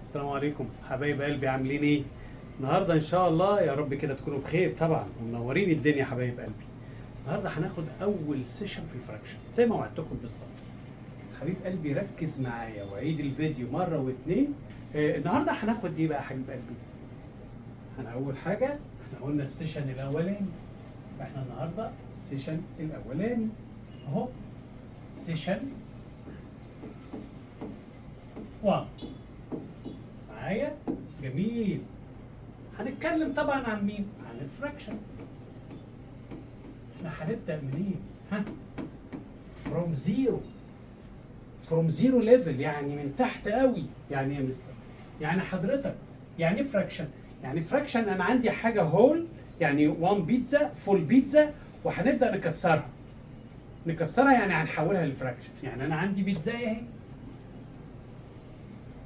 السلام عليكم حبايب قلبي، عاملين ايه؟ النهارده ان شاء الله يا رب كده تكونوا بخير طبعا ومنورين الدنيا حبايب قلبي. النهارده هناخد اول session في ال fraction زي ما وعدتكم بالظبط. حبيب قلبي ركز معايا وعيد الفيديو مرة واتنين. النهارده هناخد ايه بقى يا حبيب قلبي؟ احنا اول حاجة احنا قلنا ال session الاولاني، احنا النهارده ال session الاولاني اهو، session 1 معايا. جميل. هنتكلم طبعا عن مين؟ عن ال fraction. احنا هنبدأ منين؟ ها؟ from zero، from zero level، يعني من تحت قوي. يعني ايه يا مستر؟ يعني حضرتك يعني ايه fraction؟ يعني fraction انا عندي حاجة whole، يعني 1 بيتزا، full بيتزا، وهنبدأ نكسرها. نكسرها يعني هنحولها ل fraction. يعني انا عندي بيتزاية اهي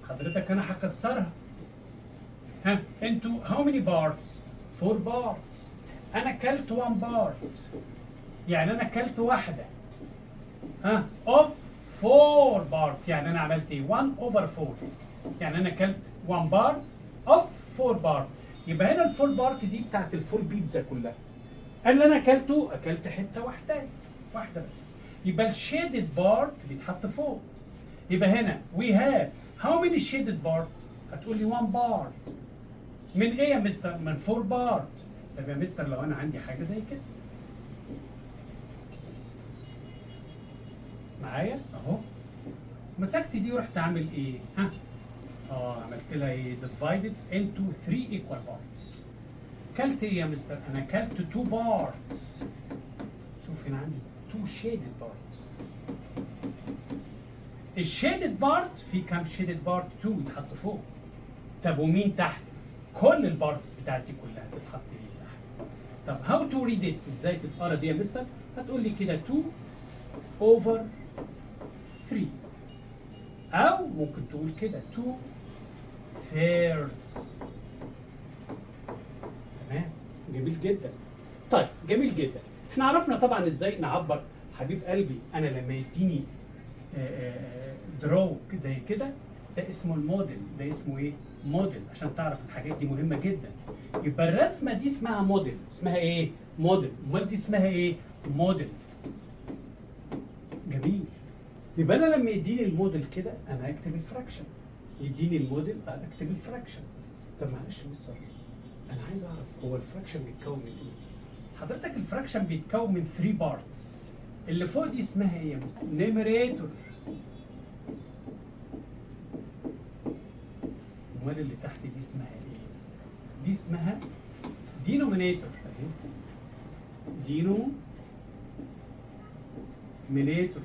حضرتك، انا هكسرها ها into how many parts؟ 4 parts. انا اكلت 1 part، يعني انا اكلت واحدة ها of 4 part، يعني انا عملت ايه؟ 1 over 4، يعني انا اكلت 1 part of 4 part. يبقى هنا ال four part دي بتاعت ال full بيتزا كلها. اللي انا اكلته، اكلت حتة واحده، واحدة بس، يبقى ال shaded part بيتحط فوق. يبقى هنا we have how many shaded part؟ هتقول لي 1 part. من ايه يا مستر؟ من 4 part. طب يا مستر لو انا عندي حاجة زي كده معايا اهو، مسكت دي ورحت عامل ايه؟ ها؟ عملت لها ايه؟ divided into 3 equal parts. كلت ايه يا مستر؟ انا كلت 2 parts. شوف هنا عندي 2 shaded parts. ال shaded part في كام shaded part؟ 2 يتحط فوق. طب ومين تحت؟ كل ال parts بتاعتي كلها تتحط ايه تحت. طب how to read it؟ ازاي تتقرا دي يا مستر؟ هتقول لي كده 2 over 3، او ممكن تقول كده 2 thirds. تمام، جميل جدا. طيب جميل جدا، احنا عرفنا طبعا ازاي نعبر. حبيب قلبي انا لما يديني draw زي كده، ده اسمه الموديل. ده اسمه ايه؟ موديل. عشان تعرف الحاجات دي مهمة جدا. يبقى الرسمة دي اسمها موديل. اسمها ايه؟ موديل. امال دي اسمها ايه؟ موديل. جميل. يبقى انا لما يديني الموديل كده انا اكتب ال fraction، يديني الموديل اكتب ال fraction. طب معلش يا مستر، انا عايز اعرف هو ال fraction بيتكون من ايه؟ حضرتك ال fraction بيتكون من 3 parts. اللي فوق دي اسمها ايه يا مستر؟ numerator. امال اللي تحت دي اسمها ايه؟ دي اسمها denominator اهي، denominator.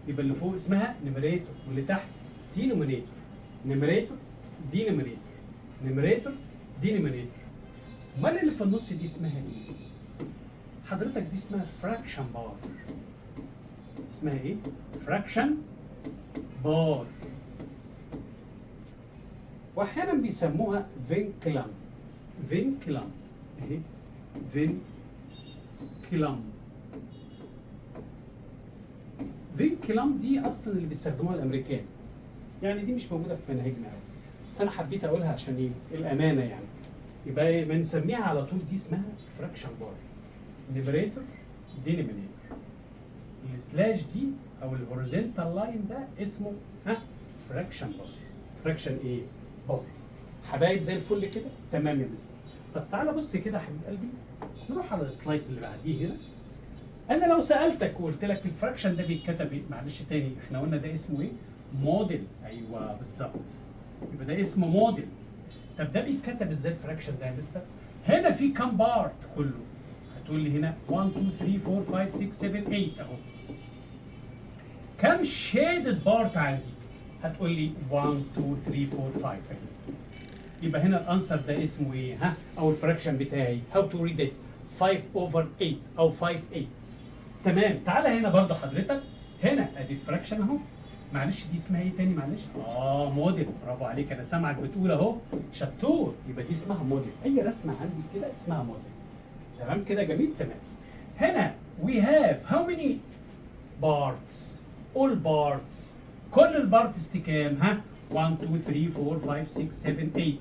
يبقى اللي فوق اسمها numerator واللي تحت denominator. numerator denominator numerator denominator. امال اللي في النص دي اسمها ايه؟ حضرتك دي اسمها fraction bar. اسمها ايه؟ fraction bar، واحيانا بيسموها vinculum. vinculum اهي، vinculum. vinculum دي اصلا اللي بيستخدموها الامريكان، يعني دي مش موجودة في مناهجنا قوي، بس انا حبيت اقولها عشان ايه؟ الامانة يعني. يبقى إيه؟ ما نسميها على طول دي اسمها fraction bar، numerator denominator. ال slash دي او ال horizontal line ده اسمه ها fraction bar. fraction ايه؟ بار. حبايب زي الفل كده، تمام يا مستر. طب تعالى بص كده يا حبيب قلبي، نروح على ال slide اللي بعديه. هنا انا لو سالتك وقلت لك ال fraction ده بيتكتب ايه؟ معلش تاني احنا قلنا ده اسمه ايه؟ موديل. ايوه بالظبط، يبقى ده اسمه موديل. طب ده بيتكتب ازاي ال fraction ده يا مستر؟ هنا في كام part كله؟ هتقول لي هنا 1 2 3 4 5 6 7 8 اهو. كام shaded part عندي؟ هتقول لي 1 2 3 4 5. يبقى هنا ال answer ده اسمه ايه؟ ها؟ او ال fraction بتاعي how to read it؟ 5 over 8 او 5 8. تمام. تعالى هنا برضه حضرتك، هنا ادي ال fraction اهو. معلش دي اسمها ايه تاني معلش؟ موديل. برافو عليك، انا سامعك بتقول اهو، شطور. يبقى دي اسمها موديل. اي رسمه عندي كده اسمها موديل. تمام كده، جميل تمام. هنا we have how many parts؟ all parts. كل ال parts دي كام؟ ها؟ 1 2 3 4 5 6 7 8 8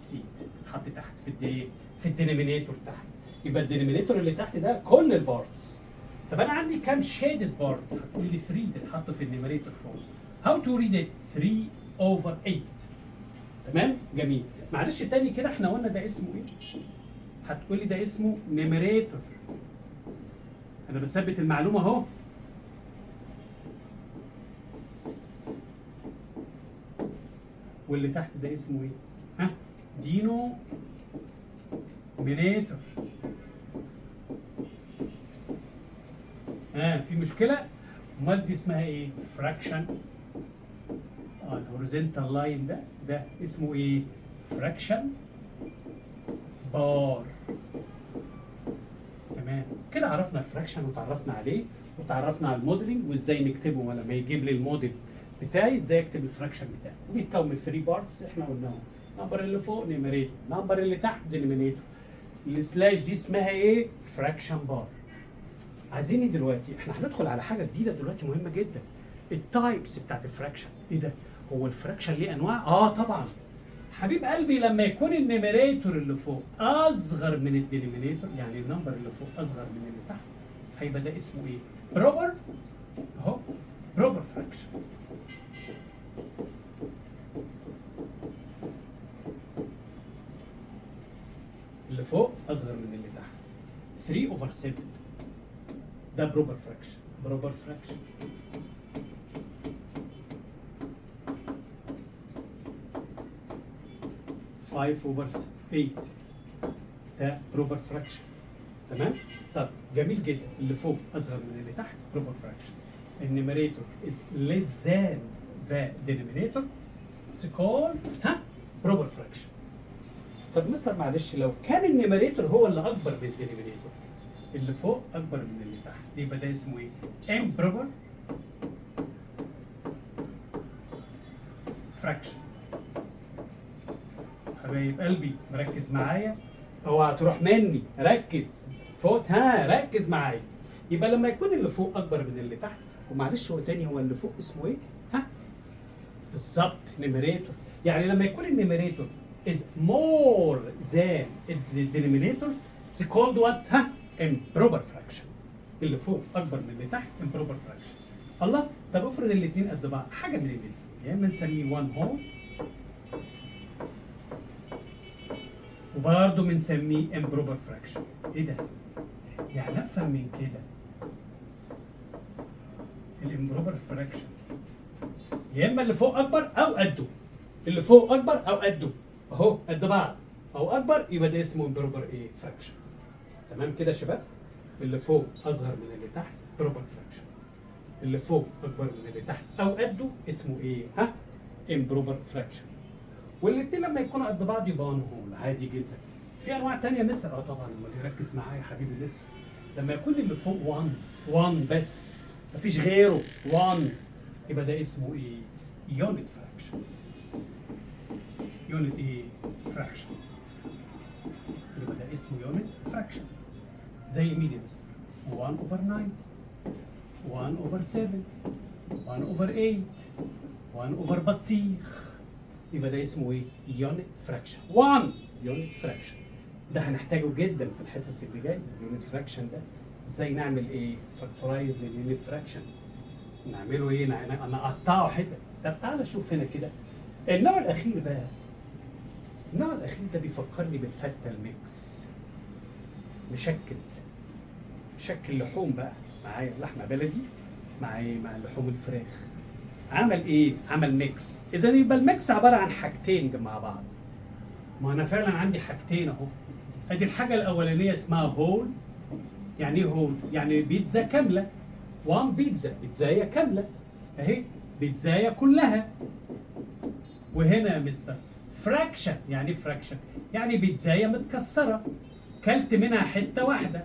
اتحط تحت في ال denominator تحت. يبقى ال denominator اللي تحت ده كل ال parts. طب انا عندي كام shaded part؟ هتقول لي 3 تتحط في ال numerator فوق. How to read it؟ 3 over 8. تمام؟ جميل. معلش تاني كده، احنا قلنا ده اسمه ايه؟ هتقول لي ده اسمه numerator. انا بثبت المعلومة اهو. واللي تحت ده اسمه ايه؟ ها؟ denominator. ها، في مشكلة؟ امال دي اسمها ايه؟ fraction. ال horizontal line ده اسمه ايه؟ fraction bar. تمام كده، عرفنا ال fraction وتعرفنا عليه وتعرفنا على ال modeling وازاي نكتبه، ولما يجيب لي الموديل بتاعي ازاي اكتب ال fraction بتاعي. وبيتكون من 3 parts احنا قلناهم: number اللي فوق numerator، number اللي تحت denominator، ال slash دي اسمها ايه؟ fraction bar. عايزين ايه دلوقتي؟ احنا هندخل على حاجة جديدة دلوقتي مهمة جدا، ال types بتاعت ال fraction. ايه ده؟ هو ال fraction ليه انواع؟ اه طبعا حبيب قلبي. لما يكون ال numerator اللي فوق اصغر من ال denominator، يعني ال number اللي فوق اصغر من اللي تحت، هيبقى ده اسمه ايه؟ proper اهو، proper fraction. اللي فوق اصغر من اللي تحت، 3 over 7 ده proper fraction، proper fraction. 5 over 8 ده proper fraction. تمام؟ طب جميل جدا. اللي فوق اصغر من اللي تحت proper fraction. ال numerator is less than the denominator، it's called ها proper fraction. طب مستر معلش، لو كان ال numerator هو اللي اكبر من ال denominator، اللي فوق اكبر من اللي تحت، يبقى ده اسمه ايه؟ improper fraction. حبايب قلبي، مركز معايا؟ اوعى تروح مني، ركز فوت، ها ركز معايا. يبقى لما يكون اللي فوق اكبر من اللي تحت، ومعلش هو تاني، هو اللي فوق اسمه ايه؟ ها؟ بالظبط، numerator. يعني لما يكون ال numerator is more than the denominator، it's called what؟ ها؟ improper fraction. اللي فوق اكبر من اللي تحت improper fraction. الله، طب افرض الاثنين قد بعض؟ حاجة من الاثنين، يا اما نسميه 1 whole وبرضه بنسميه improper fraction. ايه ده؟ يعني افهم من كده ال improper fraction يا اما اللي فوق اكبر او قده، اللي فوق اكبر او قده، اهو قد بعض او اكبر، يبقى ده اسمه improper ايه؟ fraction. تمام كده يا شباب؟ اللي فوق اصغر من اللي تحت proper fraction، اللي فوق اكبر من اللي تحت او قده اسمه ايه؟ ها؟ improper fraction. والاثنين لما يكونوا قد بعض يبقى whole عادي جدا. في انواع تانية مثلا؟ اه طبعا، امال. يركز معايا يا حبيبي لسه. لما يكون اللي فوق 1، 1 بس مفيش غيره 1، يبقى ده اسمه ايه؟ unit fraction. unit ايه؟ fraction. يبقى ده اسمه unit fraction. زي مين يا مستر؟ 1 over 9، 1 over 7، 1 over 8، 1 over بطيخ. يبقى ده اسمه ايه؟ unit fraction. 1 unit fraction ده هنحتاجه جدا في الحصص اللي جاية. ال unit fraction ده ازاي نعمل ايه؟ factorize لل unit fraction، نعمله ايه؟ نقطعه حتت. طب تعالى شوف هنا كده النوع الاخير بقى. النوع الاخير ده بيفكرني بالفته ال mix، مشكل، مشكل لحوم بقى معايا، لحمه بلدي مع ايه؟ مع لحوم الفراخ. عمل ايه؟ عمل mix. اذا يبقى ال mix عبارة عن حاجتين مع بعض. ما انا فعلا عندي حاجتين اهو. ادي الحاجة الاولانية اسمها whole. يعني ايه whole؟ يعني بيتزا كامله، one pizza، بيتزايه كاملة اهي، بيتزايه كلها. وهنا يا مستر fraction. يعني ايه fraction؟ يعني بيتزايه متكسره، كلت منها حتة واحده،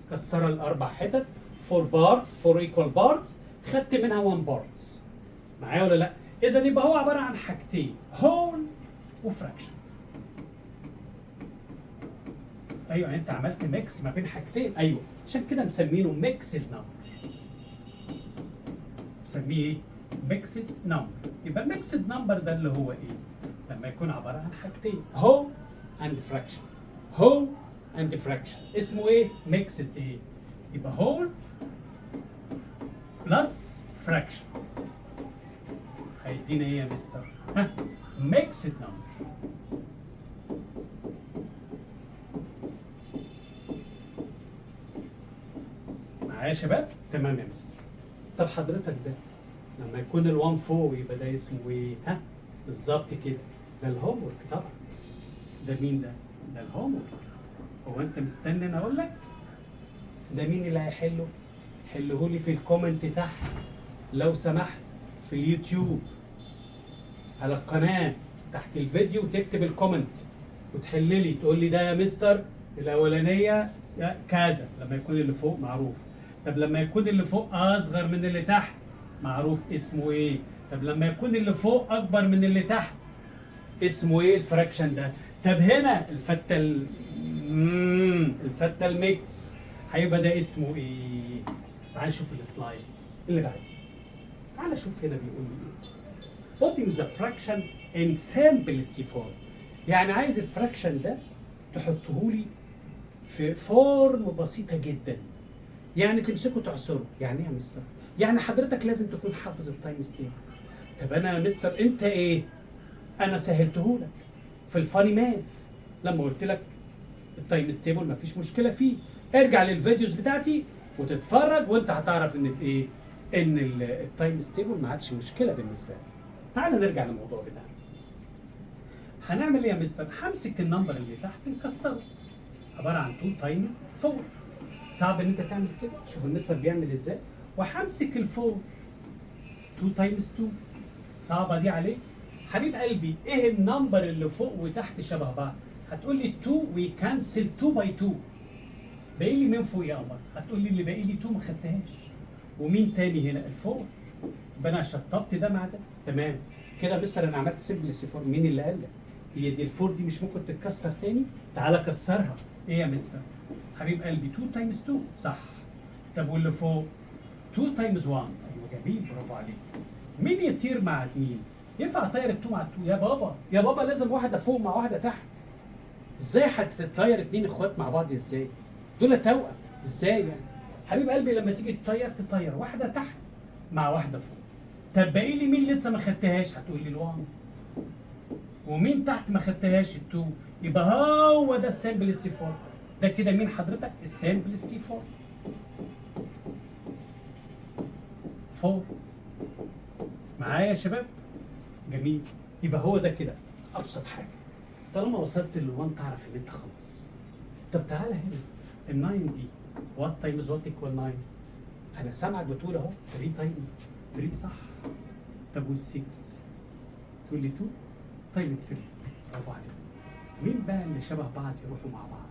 متكسره لاربع حتت، 4 parts، 4 equal parts، خدت منها 1 part. معايا ولا لا؟ اذا يبقى هو عبارة عن حاجتين، whole و fraction. ايوه، يعني انت عملت mix ما بين حاجتين. ايوه، عشان كده مسمينه mixed number. مسميه ايه؟ mixed number. يبقى ال mixed number ده اللي هو ايه؟ لما يكون عبارة عن حاجتين، whole and fraction. whole and fraction اسمه ايه؟ mixed ايه؟ يبقى whole plus fraction هيدينا ايه يا مستر؟ ها؟ mixed number. معايا يا شباب؟ تمام يا مستر. طب حضرتك ده لما يكون ال1 فوق يبقى ده اسمه ايه؟ ها؟ بالظبط كده، ده ال homework طبعا. ده مين ده؟ ده ال homework. هو انت مستني انا اقول لك؟ ده مين اللي هيحله؟ حلهولي في ال comment تحت لو سمحت، في اليوتيوب على القناة تحت الفيديو، تكتب ال comment وتحل لي، تقول لي ده يا مستر الأولانية كذا لما يكون اللي فوق معروف. طب لما يكون اللي فوق أصغر من اللي تحت معروف اسمه إيه؟ طب لما يكون اللي فوق أكبر من اللي تحت اسمه إيه ال fraction ده؟ طب هنا الفتة الفتة ال mix هيبقى ده اسمه إيه؟ تعال نشوف ال slides اللي بعديه. تعال شوف هنا بيقول لي إيه؟ Putting the fraction in simplest form. يعني عايز ال fraction ده تحطه لي في form بسيطة جدا، يعني تمسكه تعصره. يعني ايه يا مستر؟ يعني حضرتك لازم تكون حافظ ال times table. طب انا يا مستر انت ايه؟ انا سهلتهولك في ال funny math لما قلت لك ال times table مفيش مشكلة فيه. ارجع لل videos بتاعتي وتتفرج وانت هتعرف ان ايه؟ ان ال times table ما عادش مشكلة بالنسبة لك. تعال نرجع للموضوع بتاعنا. هنعمل ايه يا مستر؟ همسك ال number اللي تحت نكسره، عبارة عن 2 times 4. صعب ان انت تعمل كده، شوف المستر بيعمل ازاي. وهمسك ال four 2 times 2، صعبة دي عليك حبيب قلبي. ايه ال number اللي فوق وتحت شبه بعض؟ هتقول لي 2 we cancel 2 by 2. باقي لي مين فوق يا قمر؟ هتقول لي اللي باقي لي 2 ما خدتهاش. ومين تاني هنا؟ ال four. يبقى انا شطبت ده مع ده. تمام كده مستر انا عملت simplest form. مين اللي قال لك؟ هي دي ال four دي مش ممكن تتكسر تاني؟ تعالى كسرها. ايه يا مستر؟ حبيب قلبي 2 times 2 صح. طب واللي فوق 2 times 1. ايوه جميل، برافو عليك. مين يطير مع مين؟ ينفع اطير ال 2 مع 2؟ يا بابا يا بابا لازم واحدة فوق مع واحدة تحت. ازاي هتطير اتنين اخوات مع بعض؟ ازاي؟ دول توأم ازاي يعني؟ حبيب قلبي لما تيجي تطير تطير واحدة تحت مع واحدة فوق. طب باقي لي مين لسه ما خدتهاش؟ هتقول لي ال1. ومين تحت ما خدتهاش؟ ال2. يبقى هو ده ال simplest form. ده كده مين حضرتك؟ ال simplest form 4. معايا يا شباب؟ جميل. يبقى هو ده كده ابسط حاجة. طالما وصلت لل1 تعرف ان انت خلاص. طب تعالى هنا ال9 دي what times what equal 9؟ انا سامعك بتقول اهو 3 times 3 صح. طب وال6 تقول لي 2 times 3. برافو عليك. مين بقى اللي شبه بعض يروحوا مع بعض؟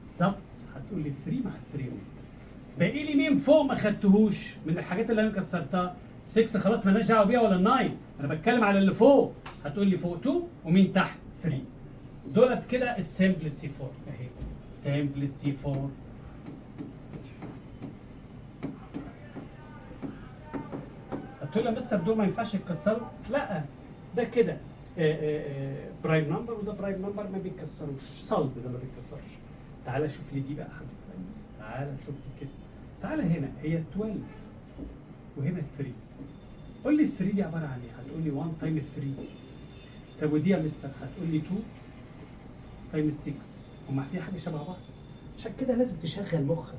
بالظبط هتقول لي 3 مع 3 يا مستر. باقي لي مين فوق ما خدتهوش من الحاجات اللي انا كسرتها؟ 6 خلاص مالناش دعوه بيها، ولا 9؟ انا بتكلم على اللي فوق. هتقول لي فوق 2 ومين تحت 3. دولت كده ال simplest form اهي، simplest form. هتقول لي يا مستر دول ما ينفعش يتكسروا؟ لا، ده كده prime number وده prime number ما بيتكسروش، صلب ده ما بيتكسرش. تعالى شوف لي دي بقى حبيبي، تعالى شوف دي كده. تعالى هنا هي 12 وهنا 3. قول لي 3 دي عبارة عن ايه؟ هتقول لي 1 times 3. طب ودي يا مستر؟ هتقول لي 2 times 6. هما في حاجة شبه بعض؟ عشان كده لازم تشغل مخك.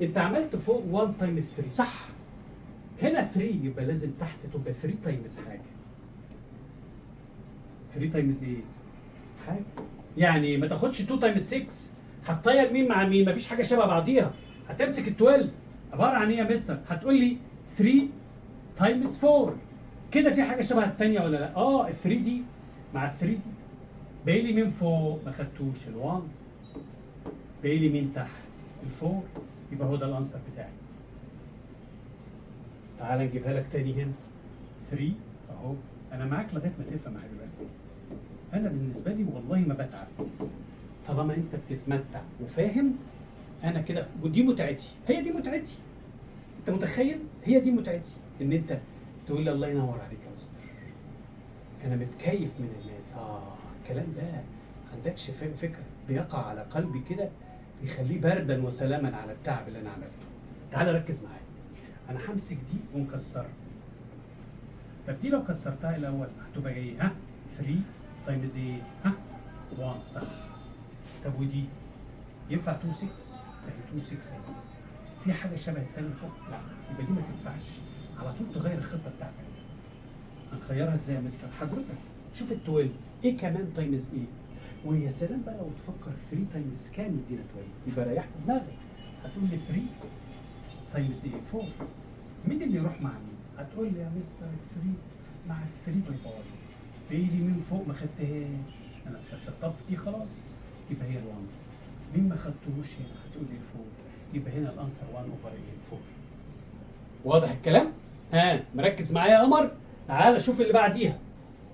انت عملت فوق 1 times 3 صح، هنا 3 يبقى لازم تحت تبقى 3 times حاجة. 3 times ايه؟ حاجة. يعني ما تاخدش 2 times 6، هتطير مين مع مين؟ مفيش حاجة شبه بعضيها. هتمسك ال 12 عبارة عن ايه يا مستر؟ هتقول لي 3 times 4. كده في حاجة شبه الثانية ولا لا؟ ال 3 دي مع ال 3 دي. باقي لي مين فوق؟ ما خدتوش ال1. باقي لي مين تحت؟ ال4. يبقى هو ده ال answer بتاعي. تعال نجيبها لك تاني هنا 3 اهو. انا معاك لغاية ما تفهم يا حبيبي. انا بالنسبة لي والله ما بتعب طالما انت بتتمتع وفاهم. انا كده ودي متعتي، هي دي متعتي. انت متخيل؟ هي دي متعتي، ان انت تقول لي الله ينور عليك يا مستر، انا متكيف من ال math. الكلام ده عندكش فكرة، بيقع على قلبي كده، بيخليه بردا وسلاما على التعب اللي انا عملته. تعال ركز معايا، انا همسك دي ونكسرها. طب دي لو كسرتها الاول هتبقى ايه؟ ها، 3 times ايه؟ ها، 1، صح. طب ودي ينفع 2 6؟ اهي 2 6 اهي. في حاجة شبه التانية فوق؟ لا، يبقى دي ما تنفعش. على طول تغير الخطة بتاعتك. هنغيرها ازاي يا مستر؟ حضرتك شوف ال 12 ايه كمان times ايه؟ ويا سلام بقى لو تفكر 3 times كام يدينا 12، يبقى ريحت دماغك. هتقول لي 3 times ايه؟ 4. مين اللي يروح مع مين؟ هتقول لي يا مستر 3 مع 3 bye bye. ايه دي مين فوق ما خدتهاش؟ انا شطبت دي خلاص، يبقى هي ال1. مين ما خدتهوش هنا؟ هتقول لي 4، يبقى هنا ال answer 1 over ايه؟ 4. واضح الكلام؟ ها، مركز معايا يا قمر؟ تعالى شوف اللي بعديها.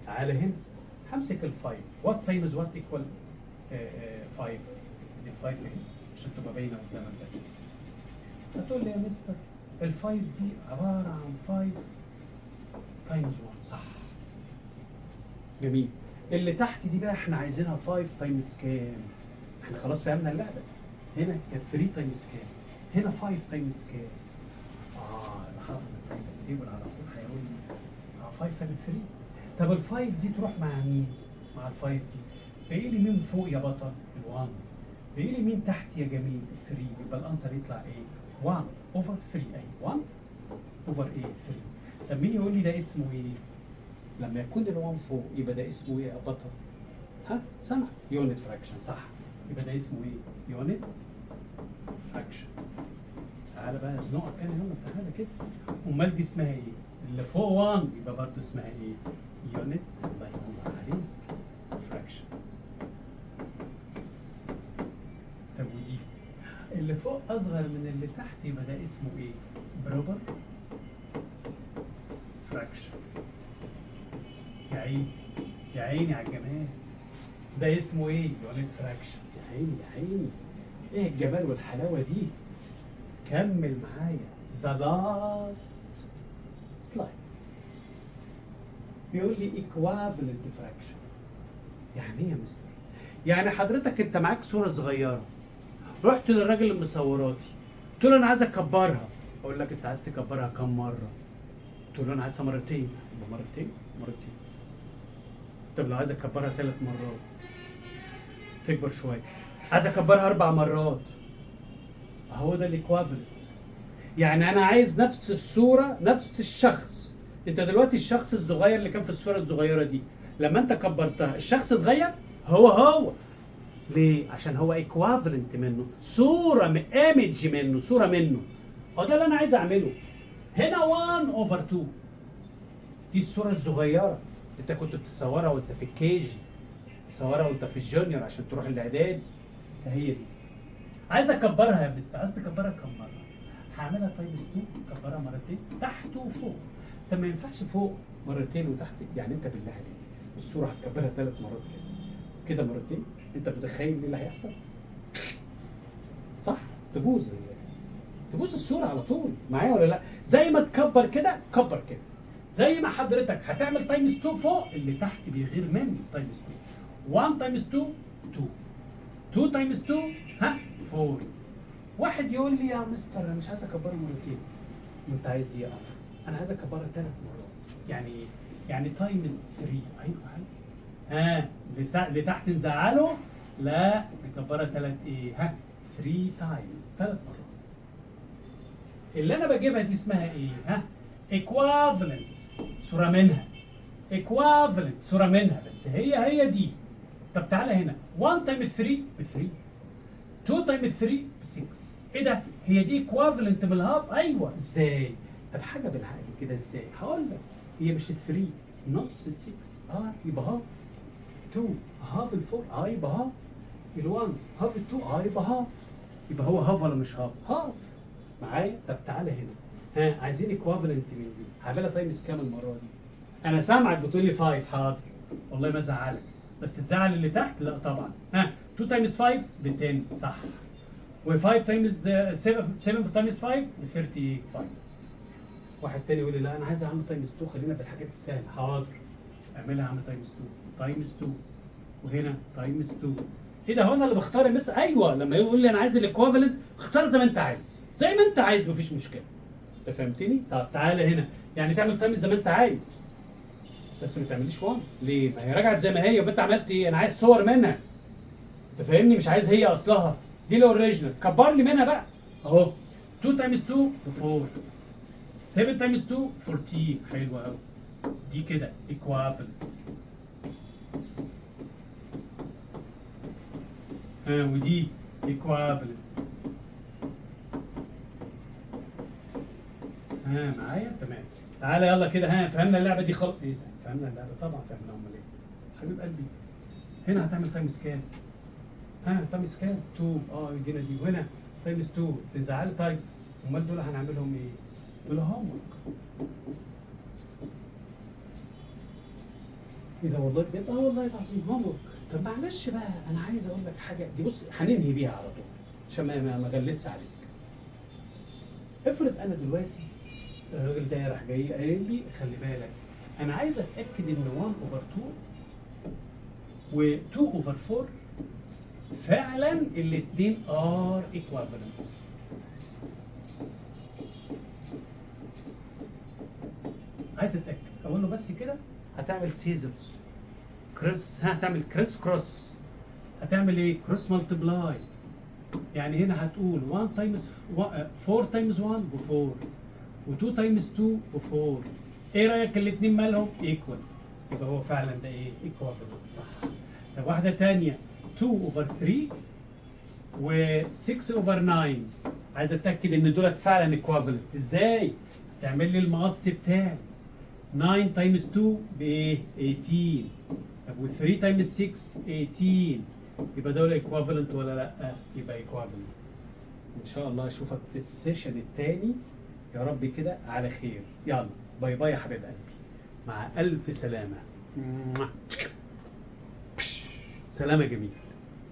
تعالى هنا همسك ال five، what times what equal 5؟ دي ال five اهي عشان تبقى باينة قدامك بس. هتقول لي يا مستر ال five دي عبارة عن 5 times 1، صح. جميل. اللي تحت دي بقى احنا عايزينها 5 times كام؟ احنا خلاص فهمنا اللعبة. هنا كانت 3 times كام؟ هنا 5 times كام؟ انا حافظ ال times table على طول، هيقول لي 5 times 3. طب ال five دي تروح مع مين؟ مع ال five دي. باقي لي مين فوق يا بطل؟ ال1. باقي لي مين تحت يا جميل؟ 3. يبقى ال answer يطلع ايه؟ 1 over 3 اهي، 1 over ايه؟ 3. طب مين يقول لي ده اسمه ايه؟ لما يكون ال1 فوق يبقى ده اسمه ايه يا بطل؟ ها؟ سمع، unit fraction، صح. يبقى ده اسمه ايه؟ unit fraction. تعالى بقى ازنقك انا، يلا تعالى كده. امال دي اسمها ايه؟ اللي فوق 1 يبقى برضه اسمها ايه؟ unit، الله ينور عليك، fraction. طب ودي اللي فوق اصغر من اللي تحت يبقى ده اسمه ايه؟ proper fraction. يا عيني يا عيني على الجمال، ده اسمه ايه؟ unit fraction. يا عيني يا عيني، ايه الجمال والحلاوه دي. كمل معايا the last slide. بيقول لي equivalent fraction. يعني ايه يا مستر؟ يعني حضرتك انت معاك صورة صغيرة، رحت للراجل المصوراتي قلت له انا عايز اكبرها. اقول لك انت عايز تكبرها كم مرة؟ قلت له انا عايزها مرتين. يبقى مرتين مرتين. طب لو عايز اكبرها 3 مرات تكبر شوية. عايز اكبرها 4 مرات. هو ده ال equivalent. يعني انا عايز نفس الصورة، نفس الشخص. انت دلوقتي الشخص الصغير اللي كان في الصورة الصغيرة دي لما انت كبرتها الشخص اتغير؟ هو هو. ليه؟ عشان هو equivalent منه، صوره، image منه، صوره منه. هو ده اللي انا عايز اعمله هنا. 1 over 2 دي الصورة الصغيرة انت كنت بتصورها وانت في ال KG، تصورها وانت في ال junior عشان تروح الاعدادي. هي دي عايز اكبرها يا مستر. عايز تكبرها كم مرة؟ هعملها times 2، كبرها مرتين تحت وفوق. طب ما ينفعش فوق مرتين وتحت؟ يعني انت بالله عليك الصورة هتكبرها 3 مرات كده كده مرتين، انت متخيل ايه اللي هيحصل؟ صح، تبوظ الصورة على طول. معايا ولا لا؟ زي ما تكبر كده كبر كده. زي ما حضرتك هتعمل times 2 فوق، اللي تحت بيغير مني times 2. 1 times 2 2، 2 times 2 ها 4. واحد يقول لي يا مستر انا مش عايز اكبرها مرتين. انت عايز ايه يا قمر؟ انا عايز اكبرها 3 مرات. يعني ايه؟ يعني times 3. ايوه عادي. ها، لتحت نزعله؟ لا، نكبرها ثلاث ايه؟ ها، 3 times، 3 مرات. اللي انا بجيبها دي اسمها ايه؟ ها، equivalent، صورة منها. equivalent صورة منها، بس هي هي دي. طب تعالى هنا، 1 times 3 ب 3، 2 times 3 ب 6. ايه ده؟ هي دي equivalent بال half؟ ايوه. ازاي؟ طب حاجة بالعقل كده، ازاي؟ هقول لك، هي مش ال 3 نص ال 6؟ يبقى half. 2 half ال 4؟ يبقى half. ال 1 half ال 2؟ يبقى half. يبقى هو half ولا مش half؟ half. معايا؟ طب تعالى هنا، ها، عايزين equivalent من دي. هعملها times كام المرة دي؟ انا سامعك بتقول لي 5. حاضر، والله ما ازعلك، بس تزعل اللي تحت؟ لا طبعا. ها، 2 times 5 ب 10، صح. و5 times 7، 7 times 5 ب 35. واحد تاني يقول لي لا، انا عايز اعمل times 2، خلينا في الحاجات السهله. حاضر، اعملها اعمل times 2، times 2، وهنا times 2. ايه ده؟ هو انا اللي بختار يا مستر؟ ايوه، لما يقول لي انا عايز ال equivalent، اختار زي ما انت عايز، زي ما انت عايز، مفيش مشكله. انت فهمتني؟ طب تعالى هنا، يعني تعمل times زي ما انت عايز، بس ما تعمليش 1. ليه؟ ما هي رجعت زي ما هي، يبقى انت عملت ايه؟ انا عايز صور منها، انت فاهمني؟ مش عايز هي اصلها، دي ال original، كبر لي منها بقى اهو. 2 times 2 ب 4، 7 times 2 14. حلو قوي، دي كده equivalent. ها، ودي equivalent. ها، معايا؟ تمام. تعالى يلا كده. ها، فهمنا اللعبة دي خلاص؟ ايه ده؟ فهمنا اللعبة طبعا فهمنا، امال ايه؟ حبيب قلبي، هنا هتعمل times كام؟ ها، times كام؟ 2. يدينا دي، وهنا times 2. تزعل؟ طيب امال دول هنعملهم ايه؟ دول homework. ايه ده؟ والله بجد؟ اه والله العظيم homework. طب معلش بقى، انا عايز اقول لك حاجة دي، بص، هننهي بيها على طول عشان ما اغلسش عليك. افرض انا دلوقتي الراجل ده راح جاي قايل لي خلي بالك، انا عايز اتاكد ان 1 over 2 و 2 over 4 فعلا الاثنين are equivalent. عايز اتاكد، اقول له بس كده هتعمل scissors cross. ها، هتعمل criss cross. هتعمل ايه؟ cross multiply. يعني هنا هتقول 1 times 4 times 1 ب 4 و2 times 2 ب 4. ايه رايك؟ الاثنين مالهم؟ equal. يبقى هو فعلا ده ايه؟ equivalent، صح. طب واحدة ثانيه، 2 over 3 و 6 over 9، عايز اتاكد ان دولت فعلا equivalent. ازاي؟ تعمل لي المقص بتاعي، 9 times 2 بايه؟ 18. طب و 3 times 6؟ 18. يبقى دول equivalent ولا لا؟ يبقى equivalent. ان شاء الله اشوفك في ال session الثاني يا رب كده على خير. يلا bye bye يا حبيب قلبي، مع الف سلامه. سلامه جميله.